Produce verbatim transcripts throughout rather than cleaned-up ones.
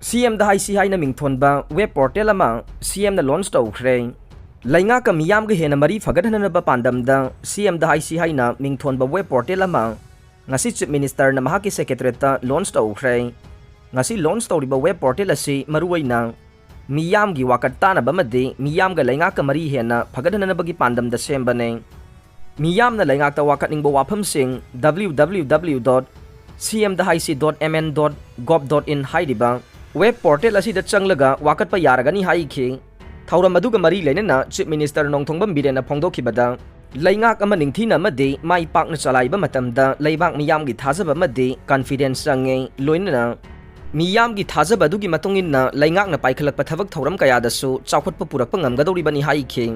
ꯁꯤ ꯑꯦꯝꯗ ꯍꯥꯏꯁꯤ ꯍꯥꯏꯅ ꯃꯤꯡꯊꯣꯟꯕ ꯋꯦꯕ ꯄꯣꯔꯇꯦꯜ ꯑꯃ ꯁꯤ ꯑꯦꯝꯅ ꯂꯣꯟꯆ ꯇꯧꯈ꯭ꯔꯦ꯫ ꯂꯩꯉꯥꯛꯀ ꯃꯤꯌꯥꯝꯒ ꯍꯦꯟꯅ ꯃꯔꯤ ꯐꯒꯠꯍꯟꯅꯕ ꯄꯥꯟꯗꯝꯗ ꯁꯤ ꯑꯦꯝꯗ ꯍꯥꯏꯁꯤ ꯍꯥꯏꯅ ꯃꯤꯡꯊꯣꯟꯕ ꯋꯦꯕ ꯄꯣꯔꯇꯦꯜ ꯑꯃ ꯉꯁꯤ ꯆꯤꯐ ꯃꯤꯅꯤꯁꯇꯔꯅ ꯃꯍꯥꯛꯀꯤ ꯁꯦꯀ꯭ꯔꯦꯇꯔꯤꯌꯦꯠꯇ ꯂꯣꯟꯆ ꯇꯧꯈ꯭ꯔꯦ꯫ ꯉꯁꯤ ꯂꯣꯟꯆ ꯇꯧꯔꯤꯕ ꯋꯦꯕ ꯄꯣꯔꯇꯦꯜ ꯑꯁꯤ ꯃꯔꯨꯑꯣꯏꯅ ꯃꯤꯌꯥꯝꯒꯤ ꯋꯥꯀꯠ ꯇꯥꯅꯕ ꯑꯃꯗꯤ ꯃꯤꯌꯥꯝꯒ ꯂꯩꯉꯥꯛꯀ ꯃꯔꯤ ꯍꯦꯟꯅ ꯐꯒꯠꯍꯟꯅꯕꯒꯤ ꯄꯥꯟꯗꯝꯗ ꯁꯦꯝꯕꯅꯦ꯫ ꯃꯤꯌꯥꯝꯅ ꯂꯩꯉꯥꯛꯇ ꯋꯥꯀꯠꯅꯤꯡꯕ ꯋꯥꯐꯝꯁꯤꯡ www dot cmdahaisi dot mn dot gov dot in ꯍꯥꯏꯔꯤꯕ ꯋꯦꯕ ꯄꯣꯔꯇꯦꯜ ꯑꯁꯤꯗ ꯆꯪꯂꯒ ꯋꯥꯀꯠꯄ ꯌꯥꯔꯒꯅꯤ ꯍꯥꯏꯈꯤ꯫ ꯊꯧꯔꯝ ꯑꯗꯨꯒ ꯃꯔꯤ ꯂꯩꯅꯅ ꯆꯤꯐ ꯃꯤꯅꯤꯁꯇꯔ ꯅꯣꯡꯊꯣꯝꯕꯝ ꯕꯤꯔꯦꯟꯅ ꯐꯣꯡꯗꯣꯛꯈꯤꯕꯗ, ꯂꯩꯉꯥꯛ ꯑꯃ ꯅꯤꯡꯊꯤꯅ ꯑꯃꯗꯤ ꯃꯥꯏ ꯄꯥꯛꯅ ꯆꯂꯥꯏꯕ ꯃꯇꯝꯗ ꯂꯩꯕꯥꯛ ꯃꯤꯌꯥꯝꯒꯤ ꯊꯥꯖꯕ ꯑꯃꯗꯤ ꯀꯟꯐꯤꯗꯦꯟꯁ ꯆꯪꯉꯤ꯫ ꯂꯣꯏꯅꯅ ꯃꯤꯌꯥꯝꯒꯤ ꯊꯥꯖꯕ ꯑꯗꯨꯒꯤ ꯃꯇꯨꯡ ꯏꯟꯅ ꯂꯩꯉꯥꯛꯅ ꯄꯥꯏꯈꯠꯂꯛꯄ ꯊꯕꯛ ꯊꯧꯔꯝ ꯀꯌꯥꯗꯁꯨ ꯆꯥꯎꯈꯠꯄ ꯄꯨꯔꯛꯄ ꯉꯝꯒꯗꯧꯔꯤꯕꯅꯤ ꯍꯥꯏꯈꯤ꯫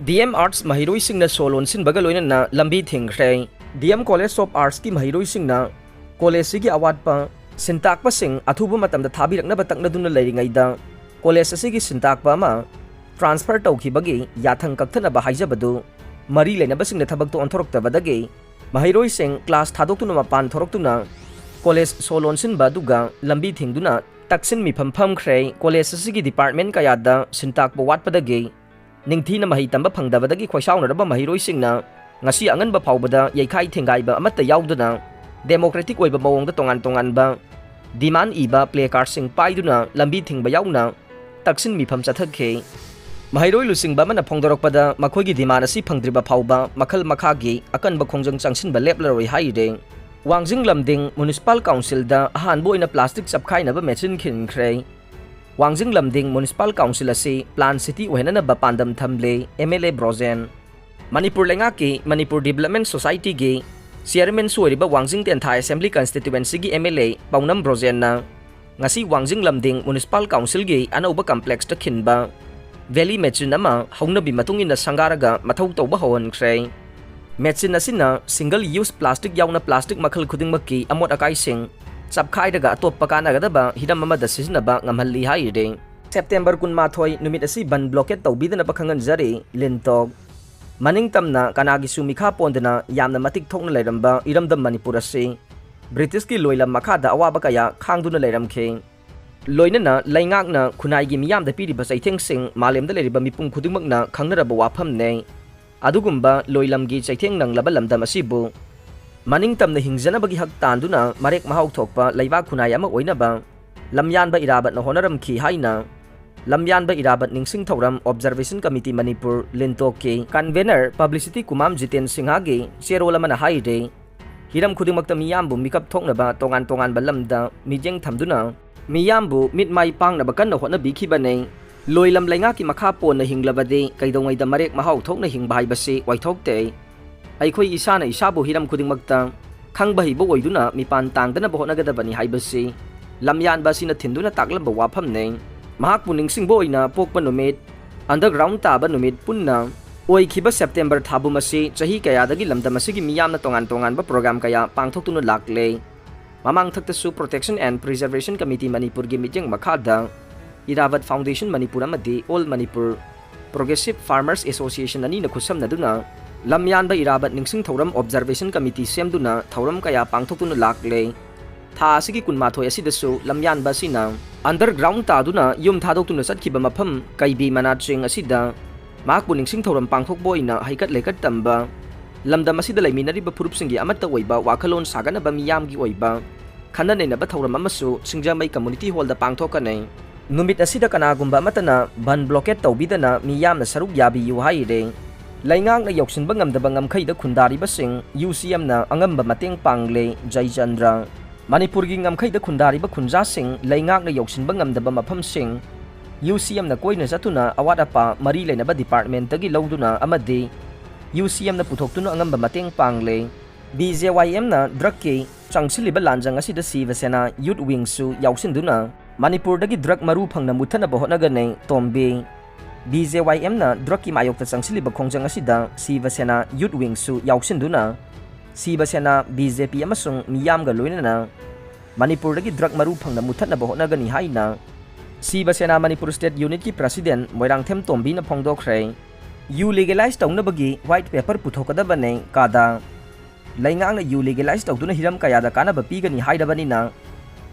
ꯗꯤ ꯑꯦꯝ ꯑꯥꯔꯠꯁ ꯃꯍꯩꯔꯣꯏꯁꯤꯡꯅ ꯁꯣ ꯂꯣꯟꯁꯤꯟꯕꯒ ꯂꯣꯏꯅꯅ ꯂꯝꯕꯤ ꯊꯤꯡꯈ꯭ꯔꯦ꯫ ꯗꯤ ꯑꯦꯝ ꯀꯣꯂꯦꯖ ꯑꯣꯐ ꯑꯥꯔꯠꯁꯀꯤ ꯃꯍꯩꯔꯣꯏꯁꯤꯡꯅ ꯀꯣꯂꯦꯖꯁꯤꯒꯤ ꯑꯋꯥꯠꯄ ꯁꯤꯟꯇꯥꯛꯄꯁꯤꯡ ꯑꯊꯨꯕ ꯃꯇꯝꯗ ꯊꯥꯕꯤꯔꯛꯅꯕ ꯇꯛꯅꯗꯨꯅ ꯂꯩꯔꯤꯉꯩꯗ, ꯀꯣꯂꯦꯖ ꯑꯁꯤꯒꯤ ꯁꯤꯟꯇꯥꯛꯄ ꯑꯃ ꯇ꯭ꯔꯥꯟꯁꯐꯔ ꯇꯧꯈꯤꯕꯒꯤ ꯌꯥꯊꯪ ꯀꯛꯊꯠꯅꯕ ꯍꯥꯏꯖꯕꯗꯨ ꯃꯔꯤ ꯂꯩꯅꯕꯁꯤꯡꯅ ꯊꯕꯛꯇꯨ ꯑꯣꯟꯊꯣꯔꯛꯇꯕꯗꯒꯤ ꯃꯍꯩꯔꯣꯏꯁꯤꯡ ꯀ꯭ꯂꯥꯁ ꯊꯥꯗꯣꯛꯇꯨꯅ ꯃꯄꯥꯟ ꯊꯣꯔꯛꯇꯨꯅ ꯀꯣꯂꯦꯖ ꯁꯣ ꯂꯣꯟꯁꯤꯟꯕ ꯑꯗꯨꯒ ꯂꯝꯕꯤ ꯊꯤꯡꯗꯨꯅ ꯇꯛꯁꯤꯟ ꯃꯤꯐꯝ ꯐꯝꯈ꯭ꯔꯦ꯫ ꯀꯣꯂꯦꯖ ꯑꯁꯤꯒꯤ ꯗꯤꯄꯥꯔꯠꯃꯦꯟ ꯀꯌꯥꯗ ꯁꯤꯟꯇꯥꯛꯄ ꯋꯥꯠꯄꯗꯒꯤ ꯅꯤꯡꯊꯤꯅ ꯃꯍꯩ ꯇꯝꯕ ꯐꯪꯗꯕꯗꯒꯤ ꯈꯣꯏꯁꯥꯎꯅꯔꯕ ꯃꯍꯩꯔꯣꯏꯁꯤꯡꯅ ꯉꯁꯤ ꯑꯉꯟꯕ ꯐꯥꯎꯕꯗ ꯌꯩꯈꯥꯏ ꯊꯤꯡꯒꯥꯏꯕ ꯑꯃꯠꯇ ꯌꯥꯎꯗꯅ ꯗꯦꯃꯣꯀ꯭ꯔꯦꯇꯤꯛ ꯑꯣꯏꯕ ꯃꯑꯣꯡꯗ ꯇꯣꯉꯥꯟ ꯇꯣꯉꯥꯟꯕ ꯗꯤꯃꯥꯟ ꯏꯕ ꯄ꯭ꯂꯦ ꯀꯥꯔꯗꯁꯤꯡ ꯄꯥꯏꯗꯨꯅ ꯂꯝꯕꯤ ꯊꯤꯡꯕ ꯌꯥꯎꯅ ꯇꯛꯁꯤꯟ ꯃꯤꯐꯝ ꯆꯠꯊꯈꯤ꯫ ꯃꯍꯩꯔꯣꯏ ꯂꯨꯆꯤꯡꯕ ꯑꯃꯅ ꯐꯣꯡꯗꯣꯔꯛꯄꯗ, ꯃꯈꯣꯏꯒꯤ ꯗꯤꯃꯥꯟ ꯑꯁꯤ ꯐꯪꯗ꯭ꯔꯤꯕ ꯐꯥꯎꯕ ꯃꯈꯜ ꯃꯈꯥꯒꯤ ꯑꯀꯟꯕ ꯈꯣꯡꯖꯪ ꯆꯪꯁꯤꯟꯕ ꯂꯦꯞꯂꯔꯣꯏ ꯍꯥꯏꯔꯤ꯫ ꯋꯥꯡꯖꯤꯡ ꯂꯝꯗꯤꯡ ꯃ꯭ꯌꯨꯅꯤꯁꯤꯄꯥꯜ ꯀꯥꯎꯟꯁꯤꯜꯗ ꯑꯍꯥꯟꯕ ꯑꯣꯏꯅ ꯄ꯭ꯂꯥꯁꯇꯤꯛ ꯆꯞꯈꯥꯏꯅꯕ ꯃꯦꯆꯤꯟ ꯈꯤꯟꯈ꯭ꯔꯦ꯫ ꯋꯥꯡꯖꯤꯡ ꯂꯝꯗꯤꯡ ꯃ꯭ꯌꯨꯅꯤꯁꯤꯄꯥꯜ ꯀꯥꯎꯟꯁꯤꯜ ꯑꯁꯤ ꯄ꯭ꯂꯥꯟ ꯁꯤꯇꯤ ꯑꯣꯏꯍꯟꯅꯅꯕ ꯄꯥꯟꯗꯝ ꯊꯝꯂꯦ M L A Brojen. Manipur ꯂꯩꯉꯥꯛꯀꯤ ꯃꯅꯤꯄꯨꯔ ꯗꯤꯕꯦꯂꯞꯃꯦꯟ ꯁꯣꯁꯥꯏꯇꯤꯒꯤ ꯆꯤꯌꯔꯃꯦꯟꯁꯨ ꯑꯣꯏꯔꯤꯕ ꯋꯥꯡꯖꯤꯡ ꯇꯦꯟꯊꯥ ꯑꯦꯁꯦꯝꯕ꯭ꯂꯤ ꯀꯟꯁꯇꯤꯇ꯭ꯋꯦꯟꯁꯤꯒꯤ ꯑꯦꯝ ꯑꯦꯜ ꯑꯦ ꯄꯥꯎꯅꯝ ꯕ꯭ꯔꯣꯖꯦꯟꯅ ꯉꯁꯤ ꯋꯥꯡꯖꯤꯡ ꯂꯝꯗꯤꯡ ꯃ꯭ꯌꯨꯅꯤꯁꯤꯄꯥꯜ ꯀꯥꯎꯟꯁꯤꯜꯒꯤ ꯑꯅꯧꯕ ꯀꯝꯄ꯭ꯂꯦꯛꯁꯇ ꯈꯤꯟꯕ ꯚꯦꯂꯤ ꯃꯦꯆꯤꯟ ꯑꯃ ꯍꯧꯅꯕꯤ ꯃꯇꯨꯡ ꯏꯟꯅ ꯁꯪꯒꯥꯔꯒ ꯃꯊꯧ ꯇꯧꯕ ꯍꯧꯍꯟꯈ꯭ꯔꯦ꯫ ꯃꯦꯆꯤꯟ ꯑꯁꯤꯅ ꯁꯤꯡꯒꯜ ꯌꯨꯁ ꯄ꯭ꯂꯥꯁꯇꯤꯛ ꯌꯥꯎꯅ ꯄ꯭ꯂꯥꯁꯇꯤꯛ ꯃꯈꯜ ꯈꯨꯗꯤꯡꯃꯛꯀꯤ ꯑꯃꯣꯠ ꯑꯀꯥꯏꯁꯤꯡ ꯆꯞꯈꯥꯏꯔꯒ ꯑꯇꯣꯞꯄ ꯀꯥꯟꯅꯒꯗꯕ ꯍꯤꯔꯝ ꯑꯃꯗ ꯁꯤꯖꯤꯟꯅꯕ ꯉꯝꯍꯜꯂꯤ ꯍꯥꯏꯔꯤ꯫ ꯁꯦꯞꯇꯦꯝꯕꯔ ꯀꯨꯟꯃꯥꯊꯣꯏ ꯅꯨꯃꯤꯠ ꯑꯁꯤ ꯕꯟ ꯕ꯭ꯂꯣꯀꯦꯠ ꯇꯧꯕꯤꯗꯅꯕ ꯈꯪꯍꯟꯖꯔꯤ꯫ ꯂꯤꯟꯇꯣꯛ꯫ ꯃꯅꯤꯡ ꯇꯝꯅ ꯀꯅꯥꯒꯤꯁꯨ ꯃꯤꯈꯥ ꯄꯣꯟꯗꯅ ꯌꯥꯝꯅ ꯃꯇꯤꯛ ꯊꯣꯛꯅ ꯂꯩꯔꯝꯕ ꯏꯔꯝꯗꯝ ꯃꯅꯤꯄꯨꯔ ꯑꯁꯤ ꯕ꯭ꯔꯤꯇꯤꯁꯀꯤ ꯂꯣꯏꯂꯝ ꯃꯈꯥꯗ ꯑꯋꯥꯕ ꯀꯌꯥ ꯈꯥꯡꯗꯨꯅ ꯂꯩꯔꯝꯈꯤ꯫ ꯂꯣꯏꯅꯅ ꯂꯩꯉꯥꯛꯅ ꯈꯨꯟꯅꯥꯏꯒꯤ ꯃꯤꯌꯥꯝꯗ ꯄꯤꯔꯤꯕ ꯆꯩꯊꯦꯡꯁꯤꯡ ꯃꯥꯂꯦꯝꯗ ꯂꯩꯔꯤꯕ ꯃꯤꯄꯨꯝ ꯈꯨꯗꯤꯡꯃꯛꯅ ꯈꯪꯅꯔꯕ ꯋꯥꯐꯝꯅꯦ꯫ ꯑꯗꯨꯒꯨꯝꯕ ꯂꯣꯏꯂꯝꯒꯤ ꯆꯩꯊꯦꯡ ꯅꯪꯂꯕ ꯂꯝꯗꯝ ꯑꯁꯤꯕꯨ ꯃꯅꯤꯡ ꯇꯝꯅ ꯍꯤꯡꯖꯅꯕꯒꯤ ꯍꯛ ꯇꯥꯟꯗꯨꯅ ꯃꯔꯦꯛ ꯃꯍꯥꯎ ꯊꯣꯛꯄ ꯂꯩꯕꯥꯛ ꯈꯨꯟꯅꯥꯏ ꯑꯃ ꯑꯣꯏꯅꯕ ꯂꯝꯌꯥꯟꯕ ꯏꯔꯥꯕꯠꯅ ꯍꯣꯠꯅꯔꯝꯈꯤ ꯍꯥꯏꯅ ꯂꯝꯌꯥꯟꯕ ꯏꯔꯥꯕꯠ ꯅꯤꯡꯁꯤꯡ ꯊꯧꯔꯝ Observation Committee Manipur ꯂꯤꯟꯇꯣꯛꯀꯤ convener publicity ꯀꯨꯃꯥꯝ Jiten ꯁꯤꯡꯍꯒꯤ ꯆꯦꯔꯣꯜ ꯑꯃꯅ ꯍꯥꯏꯔꯤ꯫ ꯍꯤꯔꯝ ꯈꯨꯗꯤꯡꯃꯛꯇ ꯃꯤꯌꯥꯝꯕꯨ ꯃꯤꯀꯞ ꯊꯣꯛꯅꯕ ꯇꯣꯉꯥꯟ ꯇꯣꯉꯥꯟꯕ ꯂꯝꯗ ꯃꯤꯠꯌꯦꯡ ꯊꯝꯗꯨꯅ ꯃꯤꯌꯥꯝꯕꯨ ꯃꯤꯠ ꯃꯥꯏ ꯄꯥꯡꯅꯕ ꯀꯟꯅ ꯍꯣꯠꯅꯕꯤꯈꯤꯕꯅꯤ꯫ ꯂꯣꯏꯂꯝ ꯂꯩꯉꯥꯛꯀꯤ ꯃꯈꯥ ꯄꯣꯟꯅ ꯍꯤꯡꯂꯕꯗꯤ ꯀꯩꯗꯧꯉꯩꯗ ꯃꯔꯦꯛ ꯃꯍꯥꯎ ꯊꯣꯛꯅ ꯍꯤꯡꯕ ꯍꯥꯏꯕꯁꯤ ꯑꯣꯏꯊꯣꯛꯇꯦ꯫ ꯑꯩꯈꯣꯏ ꯏꯁꯥꯅ ꯏꯁꯥꯕꯨ ꯍꯤꯔꯝ ꯈꯨꯗꯤꯡꯃꯛꯇ ꯈꯪꯕ ꯍꯩꯕ ꯑꯣꯏꯗꯨꯅ ꯃꯤꯄꯥꯟ ꯇꯥꯡꯗꯅꯕ ꯍꯣꯠꯅꯒꯗꯕꯅꯤ ꯍꯥꯏꯕꯁꯤ ꯂꯝꯌꯥꯟꯕ ꯑꯁꯤꯅ ꯊꯤꯟꯗꯨꯅ ꯇꯥꯛꯂꯝꯕ ꯋꯥꯐꯝꯅꯤ꯫ ꯃꯍꯥꯛꯄꯨ ꯅꯤꯡꯁꯤꯡꯕ ꯑꯣꯏꯅ ꯄꯣꯛꯄ ꯅꯨꯃꯤꯠ, underground ꯇꯥꯕ ꯅꯨꯃꯤꯠ ꯄꯨꯟꯅ ꯑꯣꯏꯈꯤꯕ ꯁꯦꯞꯇꯦꯝꯕꯔ ꯊꯥꯕꯨꯝ ꯑꯁꯤ ꯆꯍꯤ ꯀꯌꯥꯗꯒꯤ ꯂꯝꯗꯝ ꯑꯁꯤꯒꯤ ꯃꯤꯌꯥꯝꯅ ꯇꯣꯉꯥꯟ ꯇꯣꯉꯥꯟꯕ program ꯀꯌꯥ ꯄꯥꯡꯊꯣꯛꯇꯨꯅ ꯂꯥꯛꯂꯦ꯫ ꯃꯃꯥꯡꯊꯛꯇꯁꯨ Protection and Preservation Committee ꯃꯅꯤꯄꯨꯔꯒꯤ ꯃꯤꯠꯌꯦꯡ ꯃꯈꯥꯗ ꯏꯔꯥꯕꯠ Foundation ꯃꯅꯤꯄꯨꯔ ꯑꯃꯗꯤ All Manipur Progressive Farmers Association ꯑꯅꯤꯅ ꯈꯨꯠꯁꯝꯅꯗꯨꯅ ꯂꯝꯌꯥꯟꯕ ꯏꯔꯥꯕꯠ ꯅꯤꯡꯁꯤꯡ ꯊꯧꯔꯝ Observation Committee ꯁꯦꯝꯗꯨꯅ ꯊꯧꯔꯝ ꯀꯌꯥ ꯄꯥꯡꯊꯣꯛꯇꯨꯅ ꯂꯥꯛꯂꯦ꯫ ꯊꯥ ꯑꯁꯤꯒꯤ ꯀꯨꯟꯃꯥꯊꯣꯏ ꯑꯁꯤꯗꯁꯨ ꯂꯝꯌꯥꯟꯕ ꯑꯁꯤꯅ underground ꯇꯥꯗꯨꯅ ꯌꯨꯝ ꯊꯥꯗꯣꯛꯇꯨꯅ ꯆꯠꯈꯤꯕ ꯃꯐꯝ ꯀꯩꯕꯤ ꯃꯅꯥꯠꯁꯤꯡ ꯑꯁꯤꯗ ꯃꯍꯥꯛꯄꯨ ꯅꯤꯡꯁꯤꯡ ꯊꯧꯔꯝ ꯄꯥꯡꯊꯣꯛꯄ ꯑꯣꯏꯅ ꯍꯩꯀꯠ ꯂꯩꯀꯠ ꯇꯝꯕ, ꯂꯝꯗꯝ ꯑꯁꯤꯗ ꯂꯩꯃꯤꯟꯅꯔꯤꯕ ꯐꯨꯔꯨꯞꯁꯤꯡꯒꯤ ꯑꯃꯠꯇ ꯑꯣꯏꯕ ꯋꯥꯈꯜꯂꯣꯟ ꯁꯥꯒꯠꯅꯕ ꯃꯤꯌꯥꯝꯒꯤ ꯑꯣꯏꯕ ꯈꯟꯅ ꯅꯩꯅꯕ ꯊꯧꯔꯝ ꯑꯃꯁꯨ ꯁꯤꯡꯖꯃꯩ Community Hallꯗ ꯄꯥꯡꯊꯣꯛꯀꯅꯤ꯫ ꯅꯨꯃꯤꯠ ꯑꯁꯤꯗ ꯀꯅꯥꯒꯨꯝꯕ ꯑꯃꯠꯇꯅ ꯕꯟ blockade ꯇꯧꯕꯤꯗꯅ ꯃꯤꯌꯥꯝꯅ ꯁꯔꯨꯛ ꯌꯥꯕꯤꯌꯨ ꯍꯥꯏꯔꯦ꯫ ꯂꯩꯉꯥꯛꯅ ꯌꯧꯁꯤꯟꯕ ꯉꯝꯗꯕ ꯉꯝꯈꯩꯗ ꯈꯨꯟꯗꯥꯔꯤꯕꯁꯤꯡ UCMꯅ ꯑꯉꯝꯕ ꯃꯇꯦꯡ ꯄꯥꯡꯂꯦ, ꯖꯩꯆꯟꯗ꯭ꯔ꯫ ꯃꯅꯤꯄꯨꯔꯒꯤ ꯉꯝꯈꯩꯗ ꯈꯨꯟꯗꯥꯔꯤꯕ ꯈꯨꯟꯖꯥꯁꯤꯡ ꯂꯩꯉꯥꯛꯅ ꯌꯧꯁꯤꯟꯕ ꯉꯝꯗꯕ ꯃꯐꯝꯁꯤꯡ UCMꯅ ꯀꯣꯏꯅ ꯆꯠꯇꯨꯅ ꯑꯋꯥꯠ ꯑꯄꯥ ꯃꯔꯤ ꯂꯩꯅꯕ departmentꯇꯒꯤ ꯂꯧꯗꯨꯅ ꯑꯃꯗꯤ UCMꯅ ꯄꯨꯊꯣꯛꯇꯨꯅ ꯑꯉꯝꯕ ꯃꯇꯦꯡ ꯄꯥꯡꯂꯦ꯫ BJYMꯅ drugꯀꯤ ꯆꯪꯁꯤꯜꯂꯤꯕ ꯂꯥꯟꯖꯪ ꯑꯁꯤꯗ ꯁꯤꯕ ꯁꯦꯅꯥ Youth Wingꯁꯨ ꯌꯥꯎꯁꯤꯟꯗꯨꯅ ꯃꯅꯤꯄꯨꯔꯗꯒꯤ drug ꯃꯔꯨ ꯐꯪꯅ ꯃꯨꯠꯊꯠꯅꯕ ꯍꯣꯠꯅꯒꯅꯤ, ꯇꯣꯝꯕꯤ꯫ BJYMꯅ drugꯀꯤ ꯃꯥꯌꯣꯛꯇ ꯆꯪꯁꯤꯜꯂꯤꯕ ꯈꯣꯡꯖꯪ ꯑꯁꯤꯗ ꯁꯤꯕ ꯁꯦꯅꯥ Youth Wingꯁꯨ ꯌꯥꯎꯁꯤꯟꯗꯨꯅ ꯁꯤꯕ ꯁꯦꯅꯥ, BJP ꯑꯃꯁꯨꯡ ꯃꯤꯌꯥꯝꯒ ꯂꯣꯏꯅꯅ ꯃꯅꯤꯄꯨꯔꯗꯒꯤ drug ꯃꯔꯨ ꯐꯪꯅ ꯃꯨꯠꯊꯠꯅꯕ ꯍꯣꯠꯅꯒꯅꯤ ꯍꯥꯏꯅ ꯁꯤꯕ ꯁꯦꯅꯥ ꯃꯅꯤꯄꯨꯔ State Unitꯀꯤ President ꯃꯣꯏꯔꯥꯡꯊꯦꯝ ꯇꯣꯝꯕꯤꯅ ꯐꯣꯡꯗꯣꯛꯈ꯭ꯔꯦ꯫ ꯌꯨ legalize ꯇꯧꯅꯕꯒꯤ white paper ꯄꯨꯊꯣꯛꯀꯗꯕꯅꯦ, ꯀꯥꯗꯥ꯫ ꯂꯩꯉꯥꯛꯅ ꯌꯨ legalize ꯇꯧꯗꯨꯅ ꯍꯤꯔꯝ ꯀꯌꯥꯗ ꯀꯥꯟꯅꯕ ꯄꯤꯒꯅꯤ ꯍꯥꯏꯔꯕꯅꯤꯅ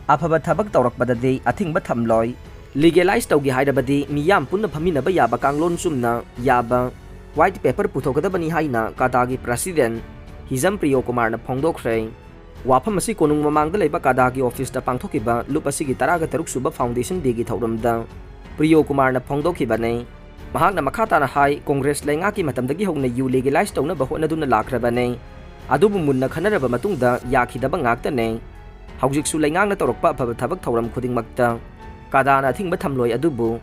ꯑꯐꯕ ꯊꯕꯛ ꯇꯧꯔꯛꯄꯗꯗꯤ ꯑꯊꯤꯡꯕ ꯊꯝꯂꯣꯏ꯫ ꯂꯤꯒꯦꯂꯥꯏꯖ ꯇꯧꯒꯦ ꯍꯥꯏꯔꯕꯗꯤ ꯃꯤꯌꯥꯝ ꯄꯨꯟꯅ ꯐꯝꯃꯤꯟꯅꯕ ꯌꯥꯕ ꯀꯥꯡꯂꯣꯟ ꯆꯨꯝꯅ ꯌꯥꯕ ꯋꯥꯏꯠ ꯄꯦꯄꯔ ꯄꯨꯊꯣꯛꯀꯗꯕꯅꯤ ꯍꯥꯏꯅ ꯀꯥꯗꯥꯒꯤ ꯄ꯭ꯔꯁꯤꯗꯦꯟ ꯍꯤꯖꯝ ꯄ꯭ꯔꯤꯌꯣ ꯀꯨꯃꯥꯔꯅ ꯐꯣꯡꯗꯣꯛꯈ꯭ꯔꯦ꯫ ꯋꯥꯐꯝ ꯑꯁꯤ ꯀꯣꯅꯨꯡ ꯃꯃꯥꯡꯗ ꯂꯩꯕ ꯀꯥꯗꯥꯒꯤ ꯑꯣꯐꯤꯁꯇ ꯄꯥꯡꯊꯣꯛꯈꯤꯕ ꯂꯨꯞ ꯑꯁꯤꯒꯤ ꯇꯔꯥꯒ ꯇꯔꯨꯛ ꯁꯨꯕ ꯐꯥꯎꯟꯗꯦꯁꯟ ꯗꯦꯒꯤ ꯊꯧꯔꯝꯗ ꯄ꯭ꯔꯤꯌꯣ ꯀꯨꯃꯥꯔꯅ ꯐꯣꯡꯗꯣꯛꯈꯤꯕꯅꯤ꯫ ꯃꯍꯥꯛꯅ ꯃꯈꯥ ꯇꯥꯅ ꯍꯥꯏ, ꯀꯣꯡꯒ꯭ꯔꯦꯁ ꯂꯩꯉꯥꯛꯀꯤ ꯃꯇꯝꯗꯒꯤ ꯍꯧꯅ ꯌꯨ ꯂꯤꯒꯦꯂꯥꯏꯖ ꯇꯧꯅꯕ ꯍꯣꯠꯅꯗꯨꯅ ꯂꯥꯛꯈ꯭ꯔꯕꯅꯤ꯫ ꯑꯗꯨꯕꯨ ꯃꯨꯟꯅ ꯈꯟꯅꯔꯕ ꯃꯇꯨꯡꯗ ꯌꯥꯈꯤꯗꯕ ꯉꯥꯛꯇꯅꯤ꯫ ꯍꯧꯖꯤꯛꯁꯨ ꯂꯩꯉꯥꯛꯅ ꯇꯧꯔꯛꯄ ꯑꯐꯕ ꯊꯕꯛ ꯊꯧꯔꯝ ꯈꯨꯗꯤꯡꯃꯛꯇ ꯀꯥꯗꯥꯅ ꯑꯊꯤꯡꯕ ꯊꯝꯂꯣꯏ, ꯑꯗꯨꯕꯨ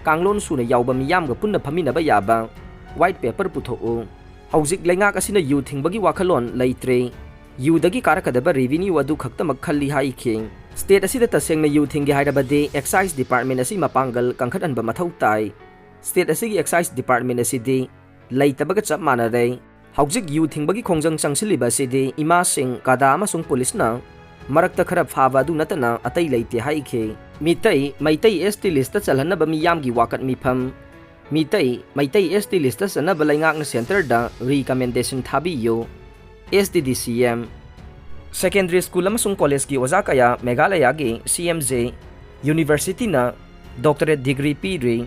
ꯀꯥꯡꯂꯣꯟ ꯁꯨꯅ ꯌꯥꯎꯕ ꯃꯤꯌꯥꯝꯒ ꯄꯨꯟꯅ ꯐꯝꯃꯤꯟꯅꯕ ꯌꯥꯕ ꯋꯥꯏꯠ ꯄꯦꯄꯔ ꯄꯨꯊꯣꯛꯎ꯫ ꯍꯧꯖꯤꯛ ꯂꯩꯉꯥꯛ ꯑꯁꯤꯅ ꯌꯨ ꯊꯤꯡꯕꯒꯤ ꯋꯥꯈꯜꯂꯣꯟ ꯂꯩꯇ꯭ꯔꯦ꯫ ꯌꯨꯗꯒꯤ ꯀꯥꯔꯛꯀꯗꯕ ꯔꯦꯚꯤꯅ꯭ꯌꯨ ꯑꯗꯨ ꯈꯛꯇꯃꯛ ꯈꯜꯂꯤ ꯍꯥꯏꯈꯤ꯫ ꯁ꯭ꯇꯦꯠ ꯑꯁꯤꯗ ꯇꯁꯦꯡꯅ ꯌꯨ ꯊꯤꯡꯒꯦ ꯍꯥꯏꯔꯕꯗꯤ ꯑꯦꯛꯁꯥꯏꯖ ꯗꯤꯄꯥꯔꯠꯃꯦꯟ ꯑꯁꯤ ꯃꯄꯥꯡꯒꯜ ꯀꯟꯈꯠꯍꯟꯕ ꯃꯊꯧ ꯇꯥꯏ꯫ ꯁ꯭ꯇꯦꯠ ꯑꯁꯤꯒꯤ ꯑꯦꯛꯁꯥꯏꯖ ꯗꯤꯄꯥꯔꯠꯃꯦꯟ ꯑꯁꯤꯗꯤ ꯂꯩꯇꯕꯒ ꯆꯞ ꯃꯥꯟꯅꯔꯦ꯫ ꯍꯧꯖꯤꯛ ꯌꯨ ꯊꯤꯡꯕꯒꯤ ꯈꯣꯡꯖꯪ ꯆꯪꯁꯤꯜꯂꯤꯕ ꯑꯁꯤꯗꯤ ꯏꯃꯥꯁꯤꯡ, ꯀꯥꯗꯥ ꯑꯃꯁꯨꯡ ꯄꯨꯂꯤꯁꯅ ꯃꯔꯛꯇ ꯈꯔ ꯐꯥꯕ ꯑꯗꯨ ꯅꯠꯇꯅ ꯑꯇꯩ ꯂꯩꯇꯦ ꯍꯥꯏꯈꯤ꯫ ꯃꯤꯇꯩ, ꯃꯩꯇꯩ ꯑꯦꯁ ꯇꯤ ꯂꯤꯁꯇ ꯆꯜꯍꯟꯅꯕ ꯃꯤꯌꯥꯝꯒꯤ ꯋꯥꯀꯠ ꯃꯤꯐꯝ꯫ ꯃꯤꯇꯩ, ꯃꯩꯇꯩ ꯑꯦꯁ ꯇꯤ ꯂꯤꯁꯇ ꯆꯟꯅꯕ ꯂꯩꯉꯥꯛꯅ ꯁꯦꯟꯇꯔꯗ ꯔꯤꯀꯃꯦꯟꯗꯦꯁꯟ ꯊꯥꯕꯤꯌꯨ꯫ ꯑꯦꯁ ꯇꯤ ꯗꯤ ꯁꯤ ꯑꯦꯝ꯫ ꯁꯦꯀꯦꯟꯗꯔꯤ ꯁ꯭ꯀꯨꯜ ꯑꯃꯁꯨꯡ ꯀꯣꯂꯦꯖꯀꯤ ꯑꯣꯖꯥ ꯀꯌꯥ ꯃꯦꯘꯥꯂꯌꯥꯒꯤ ꯁꯤ ꯑꯦꯝ ꯖꯦ ꯌꯨꯅꯤꯚꯔꯁꯤꯇꯤꯅ ꯗꯣꯛꯇꯔꯦꯠ ꯗꯤꯒ꯭ꯔꯤ ꯄꯤꯔꯤ꯫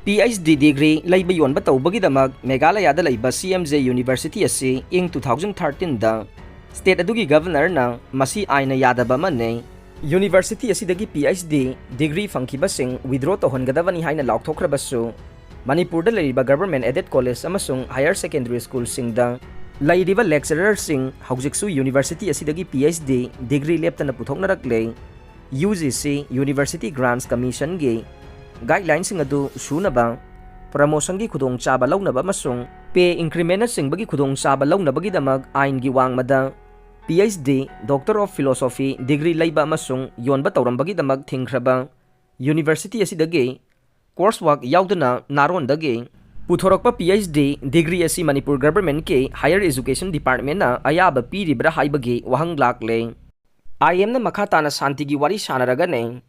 ꯄꯤ ꯑꯩꯆ ꯗꯤ ꯗꯤꯒ꯭ꯔꯤ ꯂꯩꯕ ꯌꯣꯟꯕ ꯇꯧꯕꯒꯤꯗꯃꯛ ꯃꯦꯘꯥꯂꯌꯥꯗ ꯂꯩꯕ ꯁꯤ ꯑꯦꯝ ꯖꯦ ꯌꯨꯅꯤꯚꯔꯁꯤꯇꯤ ꯑꯁꯤ ꯏꯪ ꯇꯨ ꯊꯥꯎꯖꯟ ꯊꯥꯔꯇꯤꯟꯗ ꯁ꯭ꯇꯦꯠ ꯑꯗꯨꯒꯤ ꯒꯚꯔꯅꯔꯅ ꯃꯁꯤ ꯑꯥꯏꯟꯅ ꯌꯥꯗꯕ ꯑꯃꯅꯤ꯫ ꯌꯨꯅꯤꯚꯔꯁꯤꯇꯤ ꯑꯁꯤꯗꯒꯤ ꯄꯤ ꯑꯩꯆ ꯗꯤ ꯗꯤꯒ꯭ꯔꯤ ꯐꯪꯈꯤꯕꯁꯤꯡ ꯋꯤꯗ꯭ꯔꯣ ꯇꯧꯍꯟꯒꯗꯕꯅꯤ ꯍꯥꯏꯅ ꯂꯥꯎꯊꯣꯛꯈ꯭ꯔꯕꯁꯨ, ꯃꯅꯤꯄꯨꯔꯗ ꯂꯩꯔꯤꯕ ꯒꯚꯔꯟꯃꯦꯟꯠ ꯑꯦꯗꯦꯗ ꯀꯣꯂꯦꯖ ꯑꯃꯁꯨꯡ ꯍꯥꯌꯔ ꯁꯦꯀꯦꯟꯗꯔꯤ ꯁ꯭ꯀꯨꯜꯁꯤꯡꯗ ꯂꯩꯔꯤꯕ ꯂꯦꯛꯆꯔꯔꯁꯤꯡ ꯍꯧꯖꯤꯛꯁꯨ ꯌꯨꯅꯤꯚꯔꯁꯤꯇꯤ ꯑꯁꯤꯗꯒꯤ ꯄꯤ ꯑꯩꯆ ꯗꯤ ꯗꯤꯒ꯭ꯔꯤ ꯂꯦꯞꯇꯅ ꯄꯨꯊꯣꯛꯅꯔꯛꯂꯦ꯫ ꯌꯨ ꯖꯤ ꯁꯤ, ꯌꯨꯅꯤꯚꯔꯁꯤꯇꯤ ꯒ꯭ꯔꯥꯟꯠꯁ ꯀꯃꯤꯁꯟꯒꯤ ꯒꯥꯏꯗꯂꯥꯏꯟꯁꯤꯡ ꯑꯗꯨ ꯁꯨꯅꯕ, ꯄ꯭ꯔꯃꯣꯁꯟꯒꯤ ꯈꯨꯗꯣꯡꯆꯥꯕ ꯂꯧꯅꯕ ꯑꯃꯁꯨꯡ ꯄꯦ ꯏꯟꯀ꯭ꯔꯤꯃꯦꯟꯅꯆꯤꯡꯕꯒꯤ ꯈꯨꯗꯣꯡꯆꯥꯕ ꯂꯧꯅꯕꯒꯤꯗꯃꯛ ꯑꯥꯏꯟꯒꯤ ꯋꯥꯡꯃꯗ ꯄꯤ H D, doctor of philosophy degree ꯂꯩꯕ ꯑꯃꯁꯨꯡ ꯌꯣꯟꯕ ꯇꯧꯔꯝꯕꯒꯤꯗꯃꯛ ꯊꯤꯡꯈ꯭ꯔꯕ ꯌꯨꯅꯤꯚꯔꯁꯤꯇꯤ ꯑꯁꯤꯗꯒꯤ ꯀꯣꯔꯁ ꯋꯥꯔꯛ ꯌꯥꯎꯗꯅ ꯅꯥꯔꯣꯟꯗꯒꯤ ꯄꯨꯊꯣꯔꯛꯄ ꯄꯤ ꯑꯩꯆ ꯗꯤ ꯗꯤꯒ꯭ꯔꯤ ꯑꯁꯤ ꯃꯅꯤꯄꯨꯔ ꯒꯚꯔꯟꯃꯦꯟꯠꯀꯤ ꯍꯥꯌꯔ ꯑꯦꯖꯨꯀꯦꯁꯟ ꯗꯤꯄꯥꯔꯠꯃꯦꯟꯠꯅ ꯑꯌꯥꯕ ꯄꯤꯔꯤꯕ꯭ꯔꯥ ꯍꯥꯏꯕꯒꯤ ꯋꯥꯍꯪ ꯂꯥꯛꯂꯦ꯫ ꯑꯥꯏ ꯑꯦꯝꯅ ꯃꯈꯥ ꯇꯥꯅ ꯁꯥꯟꯇꯤꯒꯤ ꯋꯥꯔꯤ ꯁꯥꯟꯅꯔꯒꯅꯤ꯫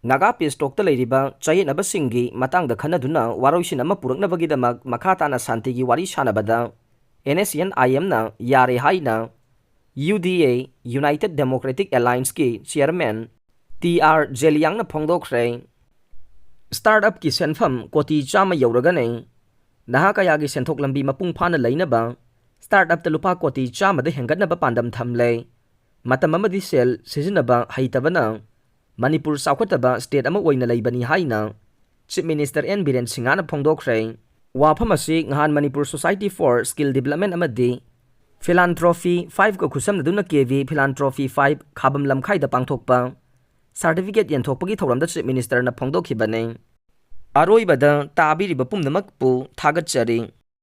ꯅꯥꯒꯥ ꯄꯤꯁ ꯇꯣꯛꯇ ꯂꯩꯔꯤꯕ ꯆꯌꯦꯠꯅꯕꯁꯤꯡꯒꯤ ꯃꯇꯥꯡꯗ ꯈꯟꯅꯗꯨꯅ ꯋꯥꯔꯣꯏꯁꯤꯟ ꯑꯃ ꯄꯨꯔꯛꯅꯕꯒꯤꯗꯃꯛ ꯃꯈꯥ ꯇꯥꯅ ꯁꯥꯟꯇꯤꯒꯤ ꯋꯥꯔꯤ ꯁꯥꯟꯅꯕꯗ ꯑꯦꯟ ꯑꯦꯁ ꯁꯤ ꯑꯦꯟ ꯑꯥꯏ ꯑꯦꯝꯅ ꯌꯥꯔꯦ ꯍꯥꯏꯅ UDA, United Democratic Allianceꯀꯤ chairman ꯇꯤ ꯑꯥꯔ ꯖꯦꯂꯤꯌꯥꯡꯅ ꯐꯣꯡꯗꯣꯛꯈ꯭ꯔꯦ꯫ Startupꯀꯤ ꯁꯦꯟꯐꯝ ꯀꯣꯇꯤ ꯆꯥꯝꯃ ꯌꯧꯔꯒꯅꯤ꯫ ꯅꯍꯥ ꯀꯌꯥꯒꯤ ꯁꯦꯟꯊꯣꯛ ꯂꯝꯕꯤ ꯃꯄꯨꯡ ꯐꯥꯅ ꯂꯩꯅꯕ startupꯇ ꯂꯨꯄꯥ ꯀꯣꯇꯤ ꯆꯥꯝꯃꯗ ꯍꯦꯟꯒꯠꯅꯕ ꯄꯥꯟꯗꯝ ꯊꯝꯂꯦ꯫ ꯃꯇꯝ ꯑꯃꯗꯤ ꯁꯦꯜ ꯁꯤꯖꯤꯟꯅꯕ ꯍꯩꯇꯕꯅ ꯃꯅꯤꯄꯨꯔ ꯆꯥꯎꯈꯠꯇꯕ state ꯑꯃ ꯑꯣꯏꯅ ꯂꯩꯕꯅꯤ ꯍꯥꯏꯅ Chief Minister ꯑꯦꯟ ꯕꯤꯔꯦꯟ ꯁꯤꯡꯍꯅ ꯐꯣꯡꯗꯣꯛꯈ꯭ꯔꯦ꯫ ꯋꯥꯐꯝ ꯑꯁꯤ ꯉꯍꯥꯟ Manipur Society for Skill Development ꯑꯃꯗꯤ Philanthropy Fiveꯀ ꯈꯨꯠꯁꯝꯅꯗꯨꯅ ꯀꯦ ꯚꯤ Philanthropy Five ꯈꯥꯕꯝ ꯂꯝꯈꯥꯏꯗ ꯄꯥꯡꯊꯣꯛꯄ certificate ꯌꯦꯟꯊꯣꯛꯄꯒꯤ ꯊꯧꯔꯝꯗ Chief Ministerꯅ ꯐꯣꯡꯗꯣꯛꯈꯤꯕꯅꯤ꯫ ꯑꯔꯣꯏꯕꯗ ꯇꯥꯕꯤꯔꯤꯕ ꯄꯨꯝꯅꯃꯛꯄꯨ ꯊꯥꯒꯠꯆꯔꯤ꯫